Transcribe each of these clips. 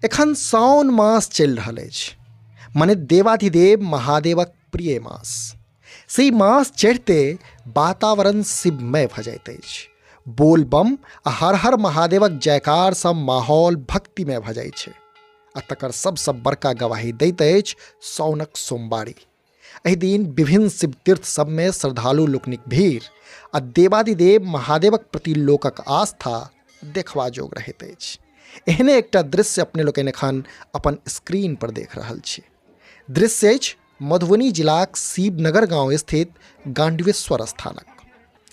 एखन साओन मास चलि रहल अछि, मने देवाधिदेव महादेवक प्रिय मास। से ई मास चढ़िते वातावरण शिवमय भऽ जाइत अछि। बोल बम आ हर हर महादेवक जयकारसँ माहौल भक्तिमय भऽ जाइ छै आ तकर सबसँ बड़का गवाही दैत अछि साओनक सोमवारी। एहि दिन विभिन्न शिव तीर्थ सबमे श्रद्धालु लोकनिक भीड़ आ देवादिदेव महादेवक प्रति लोकक आस्था देखबा जोग रहैत अछि। एहने एकटा दृश्य अपने लोकनि एखन अपन स्क्रीन पर देख रहल छी। दृश्य अछि मधुबनी जिलाक शिवनगर गाँव स्थित गांडवेश्वर स्थानक।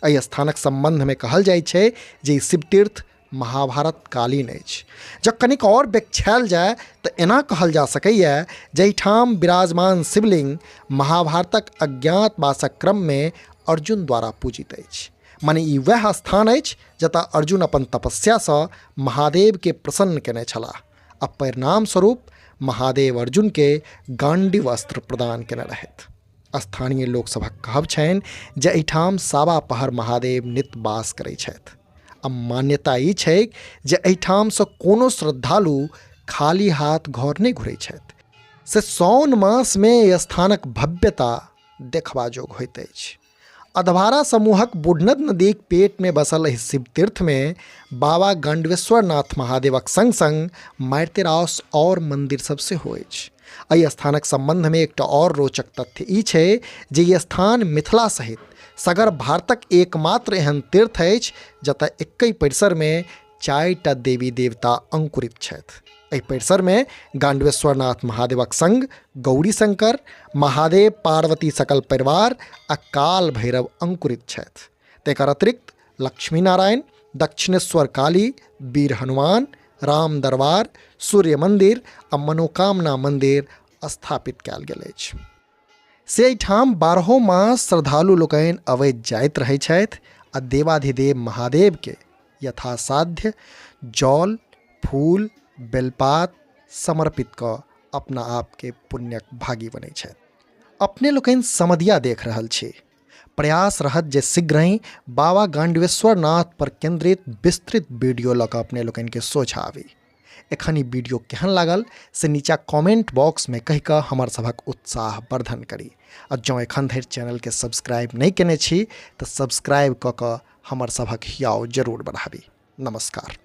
एहि स्थानक सम्बन्धमे कहल जाइ छै जे ई शिवतीर्थ महाभारत कालीन अछि। जँ कनिक आओर व्याख्यायल जाय तऽ एना कहल जा सकैए जाहिठाम विराजमान शिवलिंग महाभारतक अज्ञातवासक क्रममे अर्जुन द्वारा पूजित अछि। मने ई वएह स्थान अछि जतय अर्जुन अपन तपस्यासँ महादेवके प्रसन्न केने छलाह आ परिणाम स्वरूप महादेव अर्जुनके गांडीव अस्त्र प्रदान केने रहथि। स्थानीय लोकसभक कहब छनि जे एहिठाम सावा पहर महादेव नित्य वास करै छथि आ मान्यता ई छै जे एहिठामसँ कोनो श्रद्धालु खाली हाथ घर नहि घुरै छथि। से साओन मासमे एहि स्थानक भव्यता देखबा जोग होइत अछि। अधवारा समूहक बुढ़नद नदीक पेटमे बसल एहि शिवतीर्थमे बाबा गांडवेश्वर नाथ महादेवक संग संग मारिते रास आओर मंदिर सब सेहो अछि। एहि स्थानक सम्बन्धमे एकटा आओर रोचक तथ्य ई छै जे ई स्थान मिथिला सहित सगर भारतक एकमात्र एहन तीर्थ अछि जतय एक्कहि परिसरमे 4टा देवी देवता अंकुरित छथि। एहि परिसरमे गांडवेश्वरनाथ महादेवक संग गौरी शंकर, महादेव, पार्वती सकल परिवार आ काल भैरव अंकुरित छथि। तकर अतिरिक्त लक्ष्मी नारायण, दक्षिणेश्वर काली, वीर हनुमान, राम दरबार, सूर्य मंदिर आ मनोकामना मंदिर स्थापित कयल गेल अछि। से एहिठाम बारहो मास श्रद्धालु लोकनि अबैत जाइत रहै छथि आ देवाधिदेव महादेवके यथासाध्य जल, फूल, बेलपात समर्पित कऽ अपना आपके पुण्यक भागी बनै छथि। अपने लोकनि समदिया देख रहल छी। प्रयास रहत जे शीघ्रहि बाबा गांडवेश्वर नाथ पर केंद्रित विस्तृत वीडियो लऽ कऽ अपने लोकनिके सोझाँ आबी। एखन ई वीडियो केहन लागल से नीचा कमेंट बॉक्स में कहि कऽ हमर सभक उत्साह वर्धन करी आ जँ एखन धरि चैनलके सब्सक्राइब नहि केने छी तऽ सब्सक्राइब कऽ कऽ हमर सभक हियाव जरूर बढ़ाबी। नमस्कार।